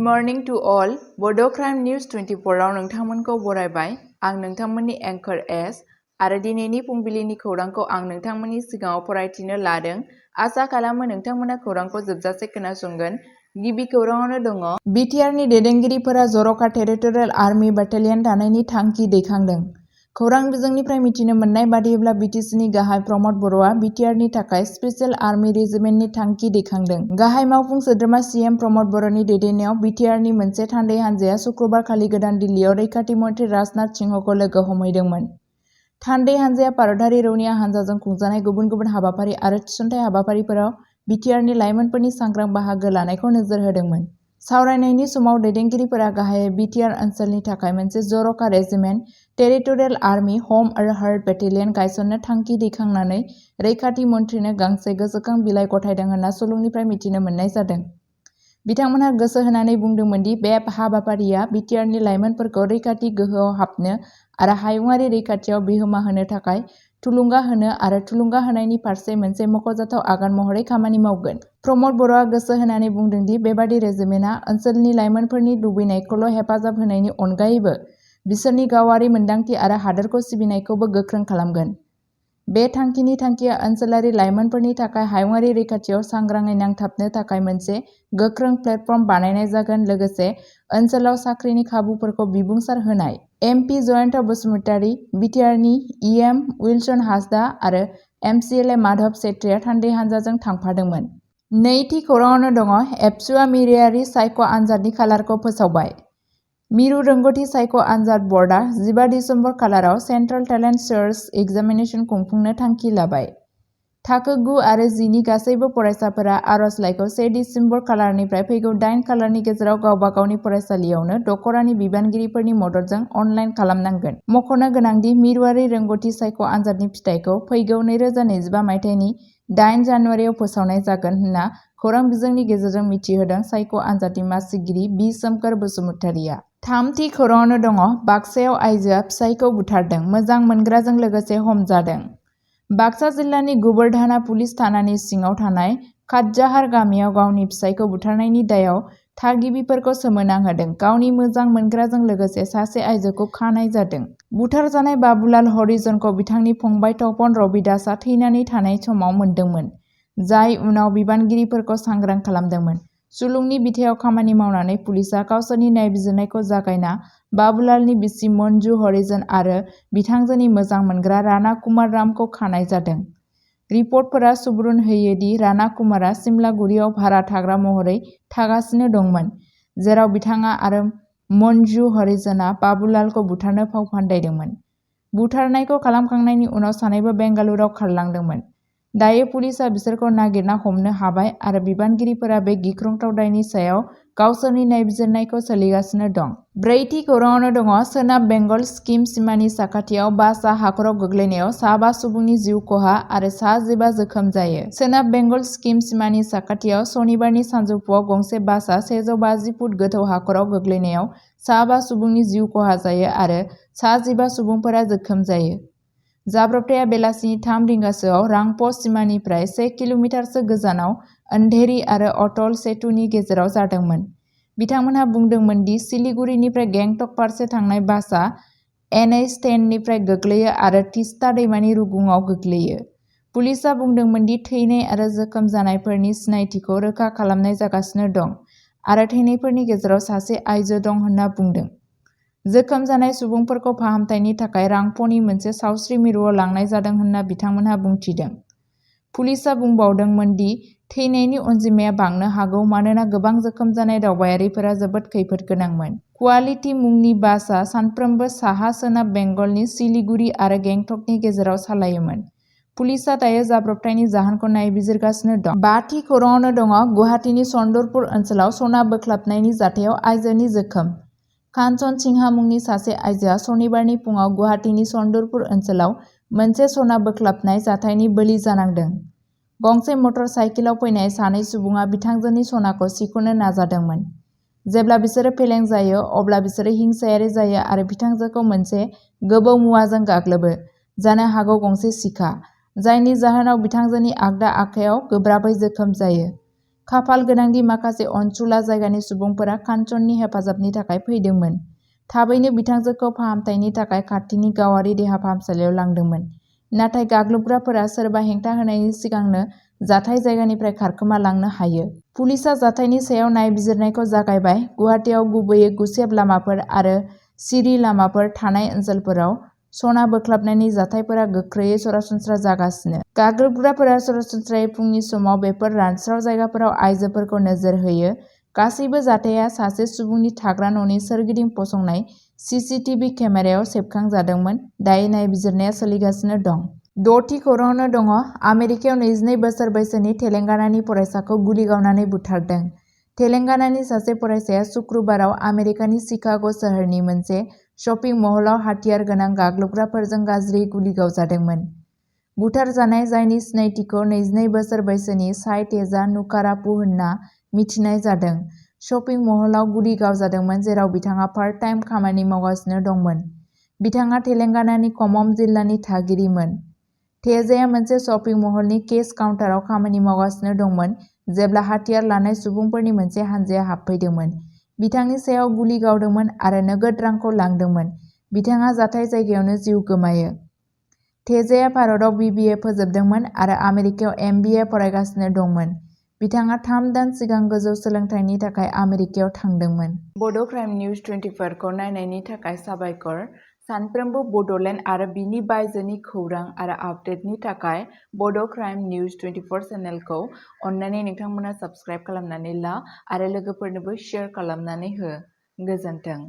Morning to all बड' crime news 24 आव नोंथांमोनखौ बरायबाय। आं नोंथांमोननि एंकर एस आरो दिनैनि फुंबिलिनि खौरांखौ आं नोंथांमोननि सिगाङाव फरायथिनो लादों। आसा खालामो नोंथांमोना खौरांखौ जोबजासे खोनासंगोन। गिबि खौराङावनो दङ बिटिआरनि दैदेनगिरिफोरा जर'खा टेरिटरियेल आर्मि बाटालियन दानायनि थांखि दैखांदों। खौरां बिजोंनिफ्राय मिथिनो मोननाय बादिब्ला बिटिसिनि गाहाय प्रमद बर'आ बिटिआरनि थाखाय स्पेशल आर्मि रेजिमेन्टनि थांखि दैखांदों। गाहाय मावफुं सोद्रोमा सीएम प्रमद बर'नि दैदेननायाव बिटिआरनि मोनसे थान्दै हान्जाया शुक्रबारखालि गोदान दिल्लीयाव रैखाथि मन्थ्रि राजनाथ सिंहखौ लोगो हमहैदोंमोन। थान्दै हान्जाया भारतारि रौनिया हान्जाजों खुंजानाय गुबुन गुबुन हाबाफारि आरो थिसनथाइ हाबाफारिफोराव बिटिआरनि लाइमोनफोरनि सांग्रां बाहागो लानायखौ नोजोर होदोंमोन। सावरायनायनि समाव दैदेनगिरिफोरा गाहायै बिटिआर ओनसोलनि थाखाय मोनसे जर'खा रेजिमेन्ट, टेरिटरियेल आर्मि, ह'म आरो हार्ट बेटेलियन गायसननो थांखि दैखांनानै रैखाथि मन्थ्रिनो गांसे गोसोखां बिलाइ गथायदों होनना सुलुंनिफ्राय मिथिनो मोननाय जादों। बिथांमोनहा गोसो होनानै बुंदोंमोन दि बे हाबाफारिया बिटिआरनि लाइमोनफोरखौ रैखाथि गोहोआव हाबनो आरो हायुंआरि रैखाथियाव बिहोमा होनो थाखाय थुलुंगा होनो आरो थुलुंगा होनायनि फारसे मोनसे मख'जाथाव आगान महरै खामानि मावगोन। प्रमद बर'आ गोसो होनानै बुंदों दि बेबादि रेजिमेन्टआ ओनसोलनि लाइमोनफोरनि लुबैनायखौल' हेफाजाब होनायनि अनगायैबो बिसोरनि गावारि मोनदांथि आरो हादोरखौ सिबिनायखौबो गोख्रों खालामगोन। बे थांखिनि थांखिया ओनसोलारि लाइमोनफोरनि थाखाय हायुंआरि रैखाथियाव सांग्राङै नांथाबनो थाखाय मोनसे गोख्रों प्लेटफर्म बानायनाय जागोन, लोगोसे ओनसोलाव साख्रिनि खाबुफोरखौ बिबुंसार होनाय। एमपि जयन्त बसुमतारी, बिटिआरनि इएम उइलसन हांसदा आरो एमसिएलए माधव सेत्रीआ थान्दै हान्जाजों थांफादोंमोन। नैथि खौराङावनो दङ एबसुआ मिरुआरि सायख' आनजादनि खालारखौ फोसावबाय। मिरु रोंग'थि सायख' आनजाद बर्डआ 15 दिसेम्बर खालाराव सेन्ट्रेल टेलेन्ट सार्च एग्जामिनेशन खुंफुंनो थांखि लाबाय। थाखो 9 आरो 10 नि गासैबो फरायसाफोरा आर'जलाइखौ 1 दिसेम्बर खालारनिफ्राय फैगौ 8 खालारनि गेजेराव गावबा गावनि फरायसालियावनो दख'रानि बिबानगिरिफोरनि मददजों अनलाइन खालामनांगोन। मख'नो गोनांदि मिरुआरि रोंग'थि सायख' आनजादनि फिथायखौ फैगौ 2025 मायथाइनि 8 जानुवारियाव फोसावनाय जागोन होनना खौरां बिजोंनि गेजेरजों मिथिहोदों सायख' आनजादनि मासिगिरि बि सोमखोर बसुमतारीआ। थामथि खौराङावनो दङ बाक्सायाव आइजोआ फिसायखौ बुथारदों, मोजां मोनग्राजों लोगोसे हमजादों। बाक्सा जिल्लानि गोबोरधाना पुलिस थानानि सिङाव थानाय खातजाहार गामियाव गावनि फिसायखौ बुथारनायनि दायाव थागिबिफोरखौ सोमोनांहोदों। गावनि मोजां मोनग्राजों लोगोसे सासे आइजोखौ खानाय जादों। बुथारजानाय बाबुलाल हरिजनखौ बिथांनि फंबाय तपन रबिदासआ थैनानै थानाय समाव मोनदोंमोन, जाय उनाव बिबानगिरिफोरखौ सांग्रां खालामदोंमोन। सुलुंनि बिथायाव खामानि मावनानै पुलिसआ गावसोरनि नायबिजिरनायखौ जागायना बाबुलालनि बिसि मन्जु हरिजन आरो बिथांजोनि मोजां मोनग्रा राणा कुमार रामखौ खानाय जादों। रिपर्टफोरा सुबुरुन होयो दि राणा कुमारआ सिमलागुरियाव भारा थाग्रा महरै थागासिनो दंमोन, जेराव बिथाङा आरो मन्जु हरिजनआ बाबुलालखौ बुथारनो फाव फान्दायदोंमोन। बुथारनायखौ खालामखांनायनि उनाव सानैबो बेंगालुरुआव खारलांदोंमोन। दायो पुलिसआ बिसोरखौ नागिरना हमनो हाबाय आरो बिबानगिरिफोरा बे गिख्रंथाव दायनि सायाव गावसोरनि नायबिजिरनायखौ सोलिगासिनो दं। ब्रैथि खौराङावनो दङ सोनाब बेंगल सिक्किम सिमानि साखाथियाव बासआ हाखराव गोग्लैनायाव 5 सुबुंनि जिउ खहा आरो 15 जोखोम जायो। सोनाब बेंगल सिक्किम सिमानि साखाथियाव सनिबारनि सानजौफुआव गंसे बासआ 150 फुट गोथौ हाखराव गोग्लैनायाव 15 सुबुंनि जिउ खहा जायो आरो 15 सुबुंफोरा जोखोम जायो। जाब्रबथाया बेलासिनि 3 रिंगासोआव रांप' सिमानिफ्राय 1 किल'मिटारसो गोजानाव अंधेरी आरो अटल सेतुनि गेजेराव जादोंमोन। बिथांमोनहा बुंदोंमोन दि सिलिगुरिनिफ्राय गेंटक फारसे थांनाय बासआ NH 10 निफ्राय गोग्लैयो आरो तीस्ता दैमानि रुगुङाव गोग्लैयो। पुलिसआ बुंदोंमोन दि थैनाय आरो जोखोम जानायफोरनि सिनायथिखौ रोखा खालामनाय जागासिनो दं आरो थैनायफोरनि गेजेराव सासे आइजो दं होनना बुंदों। जोखोम जानाय सुबुंफोरखौ फाहामथायनि थाखाय रांप'नि मोनसे सावस्रि मिरुआव लांनाय जादों होनना बिथांमोनहा बुंथिदों। पुलिसआ बुंबावदोंमोन दि थैनायनि अनजिमाया बांनो हागौ मानोना गोबां जोखोम जानाय दावबायारिफोरा जोबोद खैफोद गोनांमोन। क्वालिटी मुंनि बासआ सानफ्रोमबो साहा-सोनाब बेंगलनि सिलिगुरि आरो गेंटकनि गेजेराव सालायोमोन। पुलिसआ दायो जाब्रबथायनि जाहोनखौ नायबिजिरगासिनो दं। बाथि खौराङावनो दङ गुवाहाटीनि चन्दरपुर ओनसोलाव सना बोख्लाबनायनि जाथायाव आइजोनि जोखोम। कान्चन सिंहा मुंनि सासे आइजोआ सनिबारनि फुङाव गुवाहाटीनि चन्दरपुर ओनसोलाव मोनसे सना बोख्लाबनाय जाथायनि बोलि जानांदों। गंसे मटर साइकेलाव फैनाय सानै सुबुङा बिथांजोनि सनाखौ सिख'नो नाजादोंमोन। जेब्ला बिसोरो फेलें जायो, अब्ला बिसोरो हिंसायारि जायो आरो बिथांजोखौ मोनसे गोबौ मुवाजों गाग्लोबो, जानो हागौ गंसे सिखा, जायनि जाहोनाव बिथांजोनि आगदा आखायाव गोब्राबै जोखोम जायो। खाफाल गोनांदि माखासे अनसुला जायगानि सुबुंफोरा कान्चननि हेफाजाबनि थाखाय फैदोंमोन। थाबैनो बिथांजोखौ फाहामथायनि थाखाय खाथिनि गावारि देहा फाहामसालियाव लांदोंमोन। नाथाय गाग्लोबग्राफोरा सोरबा हेंथा होनायनि सिगांनो जाथाय जायगानिफ्राय खारखोमा लांनो हायो। पुलिसआ जाथायनि सायाव नायबिजिरनायखौ जागायबाय। गुवाहाटीआव गुबैयै गुसेब लामाफोर आरो सिरि लामाफोर थानाय ओनसोलफोराव सना बोख्लाबनायनि जाथायफोरा गोख्रैयै सरासनस्रा जागासिनो। गाग्लोबग्राफोरा सरासनस्रायै फुंनि समाव बेफोर रानस्राव जायगाफोराव आइजोफोरखौ नोजोर होयो। गासैबो जाथाया सासे सुबुंनि थाग्रा न'नि सोरगिदिं फसंनाय सीसीटीवी केमेरायाव सेबखांजादोंमोन। दायो नायबिजिरनाया सोलिगासिनो दं। द'थि खौराङावनो दङ। आमेरिकायाव 22 बोसोर बैसोनि तेलेंगानानि फरायसाखौ गुलि गावनानै बुथारदों। तेलेंगानानि सासे फरायसाया शुक्रबाराव आमेरिकानि शिकाग' सोहोरनि मोनसे शपिं महलाव हाथियार गोनां गाग्लोबग्राफोरजों गाज्रियै गुलि गावजादोंमोन। बुथारजानाय, जायनि सिनायथिखौ 22 बोसोर बैसोनि साइ तेजा नुकारापु होनना मिथिनाय जादों, शपिं महलाव गुलि गावजादोंमोन जेराव बिथाङा पार्ट टाइम खामानि मावगासिनो दंमोन। बिथाङा तेलेंगानानि खम्मम जिल्लानि थागिरिमोन। तेजाया मोनसे शपिं महलनि केश काउन्टाराव खामानि मावगासिनो दंमोन जेब्ला हाथियार लानाय सुबुंफोरनि मोनसे हानजाया हाबफैदोंमोन, बिथांनि सायाव गुलि गावदोंमोन आरो नोगोद रांखौ लांदोंमोन। बिथाङा जाथाय जायगायावनो जिउ गोमायो। तेजाया भारतआव BBA फोजोबदोंमोन आरो आमेरिकायाव MBA फरायगासिनो दंमोन। बिथाङा 3 दान सिगां गोजौ सोलोंथायनि थाखाय आमेरिकायाव थांदोंमोन। बड' क्राइम निउज 24 खौ नायनायनि थाखाय साबायखर। सानफ्रोमबो बड'लेण्ड आरो बिनि बायजोनि खौरां आरो आपडेटनि थाखाय बड' क्राइम निउज 24 चेनेलखौ अन्नानै नोंथांमोना साबस्क्राइब खालामनानै ला आरो लोगोफोरनोबो शेयार खालामनानै हो। गोजोन्थों।